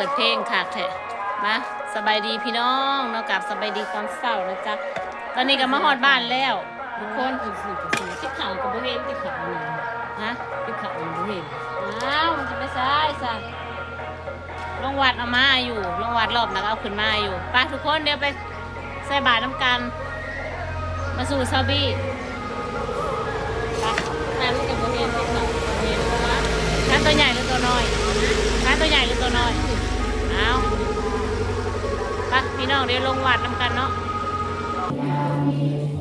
ເປີດເພງຄັກແທ້. ມາ ສະບາຍດີພີ່ນ້ອງເນາະ, ກັບສະບາຍດີຕອນເຊົ້ານະຈ໊ະ. ຕອນນີ້ກໍມາຮອດບ້ານແລ້ວທຸກຄົນ. ເອີ ຊິ ຊິ ຕິດເຂົ້າກໍບໍ່ເຫັນ ຕິດເຂົ້ານີ້ ຮະ? ຕິດເຂົ້ານີ້ບໍ່ເຫັນ. ອ້າວ ມັນຈະໄປໃສຊະ? ລົງວັດເອົາມາຢູ່, ລົງວັດລອບໜຶ່ງເອົາຂຶ້ນມາຢູ່. ໄປທຸກຄົນ ດຽວໄປໃສ່ບາດນຳກັນ. ມາສູ່ຊາວບີ. ປານນີ້ກໍບໍ່ເຫັນຕິດເຂົ້າ ບໍ່ເຫັນວ່າ ປານໂຕໃຫຍ່ຫຼືໂຕນ້ອຍ? ປານໂຕໃຫຍ່ຫຼືໂຕນ້ອຍ? ອ້າວ ໄປພີ່ນ້ອງ ດຽວລົງວັດນຳກັນເນາະ.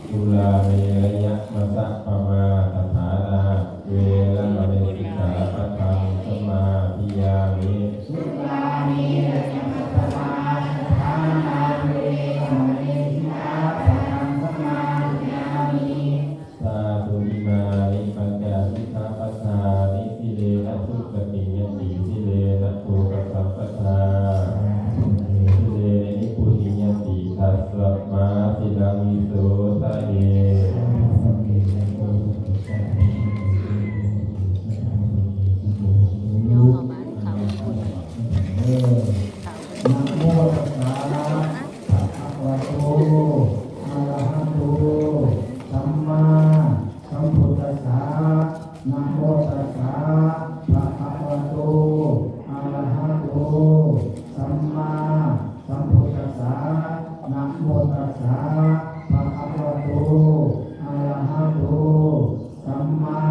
ສຸລາເມລະຍະມັດສະປະມາທະຖານາ ເວລະມະນີສິກຂາປະທັງສະມາທິຍາມິ. ສຸລາເມລະຍະມັດສະປະມາທະຖານາ ເວລະມະນີສິກຂາປະທັງສະມາທິຍາມິ. ສາທຸ ອິມານິປັນຈະສິກຂາປະທານິ ສິລເລນະສຸຂະຕິງ ຍະຕິ ສິລເລນະໂພກະສັມປະທາ ສິລເລນະນິບພຸຕິ ຍະຕິ ຕັດສະມາ ສິລັງ ວິໂສທະເອ. ນະໂມຕັດສະ ພະຄະວະໂຕ ອະລະຫະໂຕ ສຳມາສຳພຸດທັດສະ. ນະໂມຕັດສະ ພະຄະວະໂຕ ອະລະຫະໂຕ ສຳມາສຳພຸດທັດສະ. ນະໂມຕັດສະ ພະຄະວະໂຕ ອະລະຫະໂຕ ສຳມາ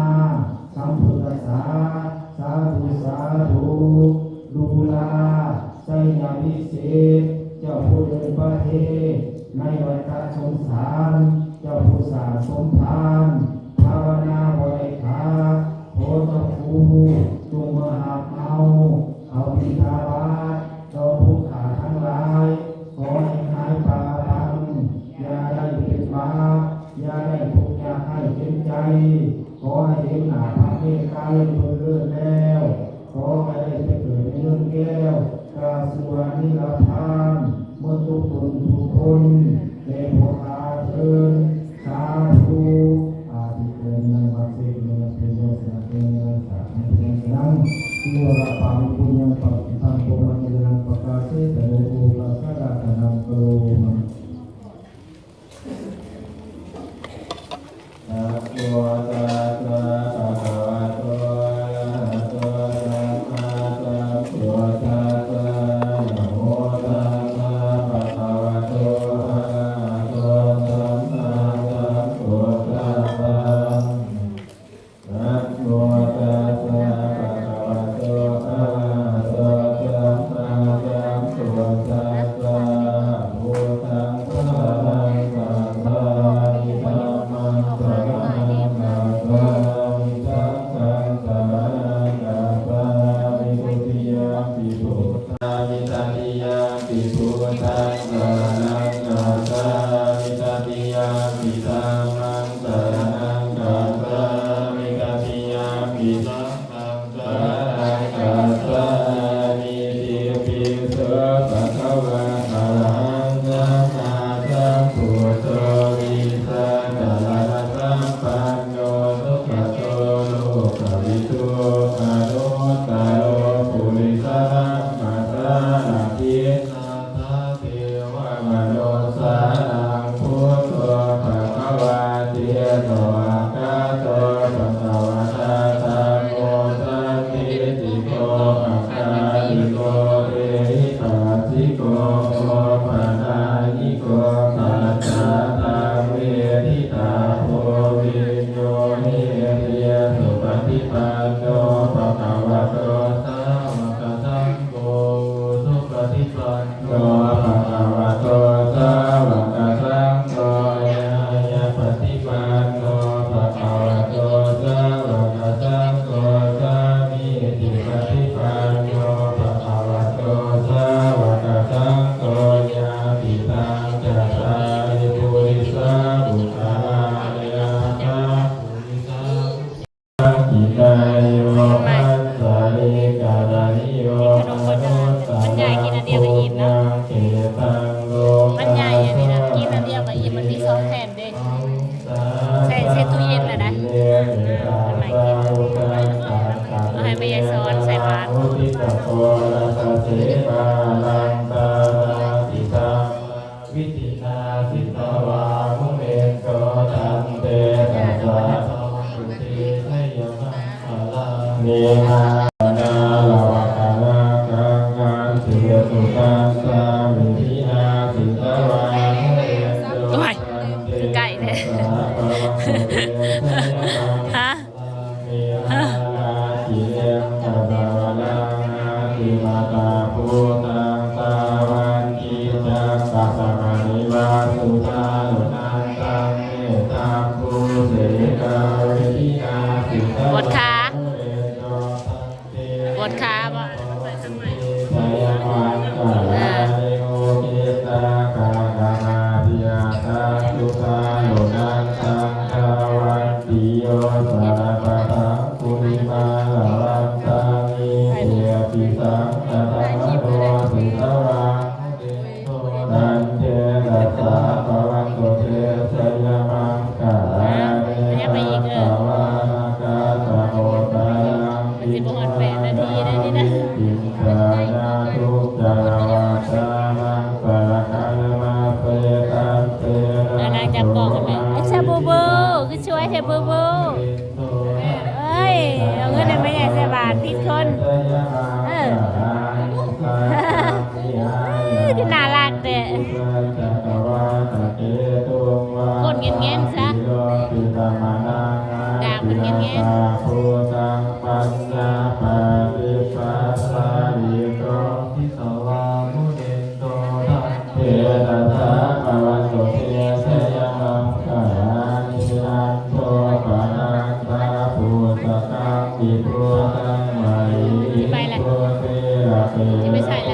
ສຳພຸດທັດສະ. ສາທຸ ສາທຸ. ດູລາ ໄຊຍະວິເສດ ເຈົ້າຜູ້ເດີນປະເທດໃນວັດຕະສົງສານ, ເຈົ້າຜູ້ສ້າງສົມພານ ພາວະນາບໍ່ໄດ້ຂາດ, ຂໍເຈົ້າຜູ້ຈົ່ງມາຮັບເອົາ ເຂົ້າບິນທະບາດ ຕໍ່ຜູ້ຂ້າທັງຫຼາຍ, ຂໍໃຫ້ຫາຍປາອະພັງ, ຢ່າໄດ້ເປັນບາບ, ຢ່າໄດ້ທຸກຍາກໄຮ້ເຈັບໃຈ, ຂໍໃຫ້ເຫັນໜ້າພະເມຕໄຕເພິ່ນເລີດແລ້ວ, ຂໍໃຫ້ໄດ້ໄປເກີດໃນເມືອງແກ້ວ ກາສະຫວັນນິລະພານ ໝົດທຸກຄົນທຸກຄົນ ແດ່ພວກຂ້າເທີ້ນ. ສາທຸ. ອາທິເກມິ ວັດເຊ ເມ ຍະ ເພ ໂຍ ສະນະ ເພ ຍະ ສະ ເພ ຍະ ສະນັງ ທີວະຣະ ປາມິ ປຸນຍັງ ປະກິດຕັງ ໂພ ມະ ເຈ ຍະ ນັງ ປະກາ ເຊ ຕະ ໂນ ໂອ ກາ ສະ ດາ ທະ ນັງ ກະ ໂລ ມະ. ນະໂມຕັດສະ ພະຄະວະໂຕ ອະລະຫະໂຕ ສຳມາສຳພຸດທັດສະ. ນະໂມຕັດສະ ພະຄະວະໂຕ ອະລະຫະໂຕ ສຳມາສຳພຸດທັດສະ. ນະໂມຕັດສະ ພະຄະວະໂຕ ອະລະຫະໂຕ ສຳມາສຳພຸດທັດສະ. ພຸດທັງສະລະນັງ ຄັດສາມິ ທຳມັງ ສະລະນັງ ຄັດສາມິ ສັງຄັງ ສະລະນັງ ຄັດສາມິ ທຸຕິຍຳປິ ພຸດທັງ ສະລະນັງ ຄັດສາມິ ຕະຕິຍຳປິ ພຸດທັງ ສະລະນັງ ຄັດສາມິ ຕະຕິຍຳປິ ທຳມັງ ສະລະນັງ ຄັດສາມິ ຕະຕິຍຳປິ ສັງ ສະລະນັງ ຄັດສາມິ ຕິປິ ໂສ ພະຄະວາ ອະລະຫັງ ສຳມາສຳພຸດໂທ ວິຊາຈາລະນະສຳປັນໂນ ສຸກະໂຕ ໂລກະວິທູ ອະນຸດຕະໂລ ປຸລິສະທຳມະສາລະຖິ ເທວະມະນຸດສານັງ ພຸດໂທ ພະຄະວາ ເທສະວາກາໂຕ ພະຄະວະຕາ ທຳໂມ ສັນທິຕິໂກ ອະຄາລິໂກ ເອຫິປັດສິໂກ ໂອປະນາຍິໂກ ປັດສາຕັງ ເວທິຕາໂພ ວິນໂຍ ເອເຕ ສຸປະຕິປັນໂນ ພະຄະວະໂຕ ສາວະກະສັງ ໂກ ສຸປະຕິປັນໂນ ພະຄະວະໂຕ ສາວະກະສັງໂຄ ຍາຍະປະຕິປັນໂນ ພະຄະວະໂຕ ສາວະກະສັງໂຄ ສາມີຈິປະຕິປັນໂນ ພະຄະວະໂຕ ສາວະກະສັງໂຄ ຍາຕິຕັງ ຈະຕາລິ ປຸລິສາ ບຸກຄະລາ ຍະຖາ ກິກາໂຍ ປັດສາລິກະລະນິໂຍ ອະນຸດຕະຣັງ ປຸນຍັງເຂຕັງ ໂລກາ ບັນຍາຍອັນນີ້ນະ ກິນອັນດຽວກໍອີ່ມ ມັນມີສອງແຜ່ນເດ້ ໃສ່ ໃສ່ຕູ້ເຢັນລະໄດ໋ ເອົາໃຫ້ແມ່ຍາຍສອນໃສ່ບາດ ໂອ ທິສະໂກ ລະຕະເສ ປະ ໂອ້ຍ ຄືໃກ້ແທ້ ຮະ? ປວດຂາ ປວດຂາບໍ່? ເອີ. ອ່າ ໄປອີກ ເອີ ມັນຊິບໍ່ຮອດແປດນາທີເດ້ນີ້ນະ. ນາງຈັບກ້ອງຫັ້ນແຫຼະ. ເອີ ຊາບູບູ ຄືສວຍແທ້ບູບູ. ເອີຍ ເອົາເງິນໃຫ້ແມ່ໃຫຍ່ໃສ່ບາດຜິດຄົນ. ເອີ ຄືໜ້າລັກແທ້. ກົ້ນແງ່ນໆຊະ ດາກເພິ່ນແງ່ນໆ. ຊິໄປລະ ຊິໄປໃສລະ?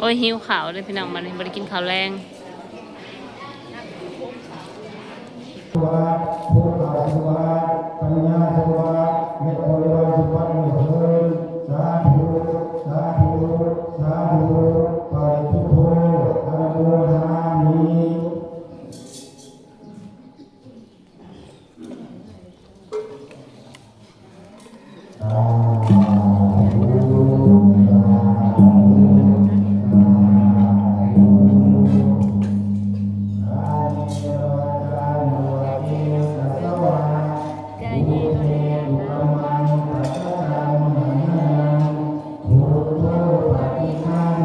ໂອ້ຍ ຫິວເຂົ້າເດ້ພີ່ນ້ອງ ບັດນີ້ບໍ່ໄດ້ກິນເຂົ້າແລງ. ສະຫວັດ ພູເຂົາສະຫວັດ ປັນຍາສະຫວັດ ແລະ ບໍລິວານສົມບັດໃຫ້ເພິ່ນ ສາທຸ ສາທຸ ສາທຸ ປະລິດທຸໂທ ອະນຸໂມທາມິ. ກາເຍວາຈາ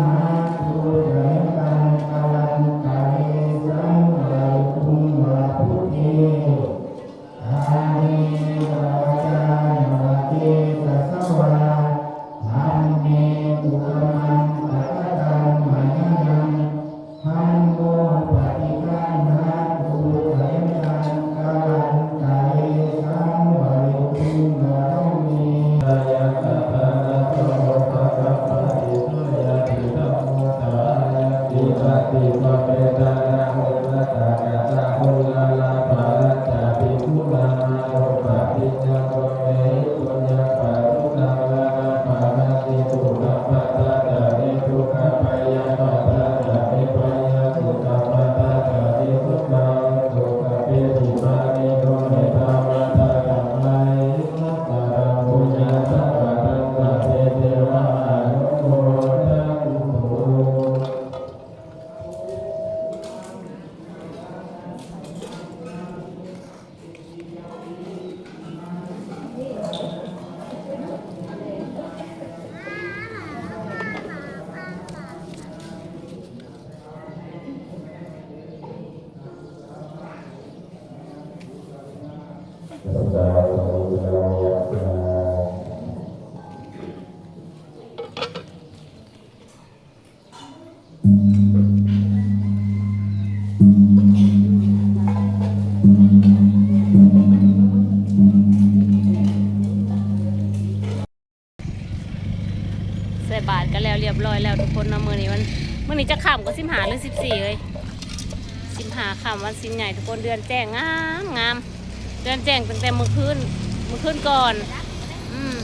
ມັງ Saccāya paṭhaviṃ āpo yathā. ໃສ່ບາດກໍແລ້ວລຽບລ້ອຍແລ້ວທຸກຄົນເນາະ. ມື້ນີ້ວັນ ມື້ນີ້ຈັກຄ່ຳກໍ ສິບຫ້າ ຫຼື ສິບສີ່ ເອີຍ ສິບຫ້າຄ່ຳ ວັນສິນໃຫຍ່ທຸກຄົນ. ເດືອນແຈ້ງງາມໆ ເດືອນແຈ້ງຕັ້ງແຕ່ມື້ຄືນ ມື້ຄືນກ່ອນ. ອືມ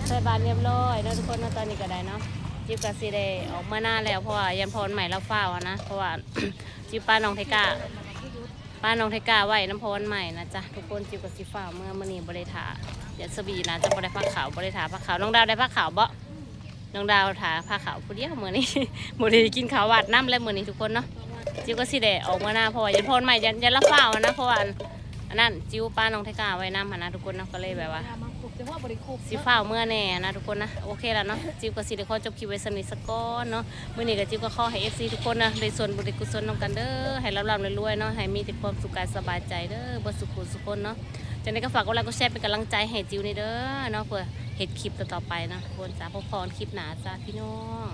ໃສ່ບາດລຽບລ້ອຍເນາະທຸກຄົນເນາະ. ຕອນນີ້ກໍໄດ້ເນາະ ຈິວກໍຊິໄດ້ອອກເມືອນາແລ້ວ ເພາະວ່າຢ້ານພໍ່ວັນໃໝ່ລາວຟ້າວນະ ເພາະວ່າ ຈິວປານ້ອງໄທກ້າ ປານ້ອງໄທກ້າໄວ້ນຳພໍ່ວັນໃໝ່ນະຈ໊ະທຸກຄົນ. ຈິວກໍຊິຟ້າວເມືອ ມື້ນີ້ບໍ່ໄດ້ຖ້າ ຍາດສະບີນາຈະບໍ່ໄດ້ພາເຂົ້າ ບໍ່ໄດ້ຖ້າພາເຂົ້າ. ນ້ອງດາວໄດ້ພາເຂົ້າບໍ່? ນ້ອງດາວຖ້າພາເຂົ້າຜູ້ດຽວມື້ນີ້ ບໍ່ໄດ້ກິນເຂົ້າວັດນຳແລ້ວມື້ນີ້ທຸກຄົນເນາະ. ຈິວກໍຊິໄດ້ອອກເມືອນາ ເພາະວ່າຢ້ານພໍ່ວັນໃໝ່ ຢ້ານ ຢ້ານລາວຟ້າວນະ ເພາະວ່າ ອັນ ອັນນັ້ນ ຈິວປານ້ອງໄທກ້າໄວ້ນຳຫັ້ນນະທຸກຄົນເນາະ ກໍເລີຍແບບວ່າ ຊິຟ້າວເມືອແດ່ນະທຸກຄົນນະ. ໂອເຄລະເນາະ ຈິວກໍຊິໄດ້ຂໍຈົບຄລິບໄວ້ສ່ຳນີ້ສາກ່ອນເນາະ. ມື້ນີ້ກໍຈິວກໍຂໍໃຫ້ເອັຟຊີທຸກຄົນນະ ໄດ້ສ່ວນບຸນໄດ້ກຸສົນນຳກັນເດີ ໃຫ້ລ່ຳໆລວຍໆເນາະ ໃຫ້ມີແຕ່ຄວາມສຸກກາຍສະບາຍໃຈເດີ ເບິດສູ່ຜູ້ສູ່ຄົນເນາະ. ຈັ່ງໃດກໍຝາກກົດໄລກົດແຊເປັນກຳລັງໃຈໃຫ້ຈິວແດ່ເດີເນາະ ເພື່ອເຮັດຄລິບຕໍ່ໆໄປເນາະທຸກຄົນ. ຈ້າ ພົບພໍ້ກັນຄລິບໜ້າຈ້າພີ່ນ້ອງ.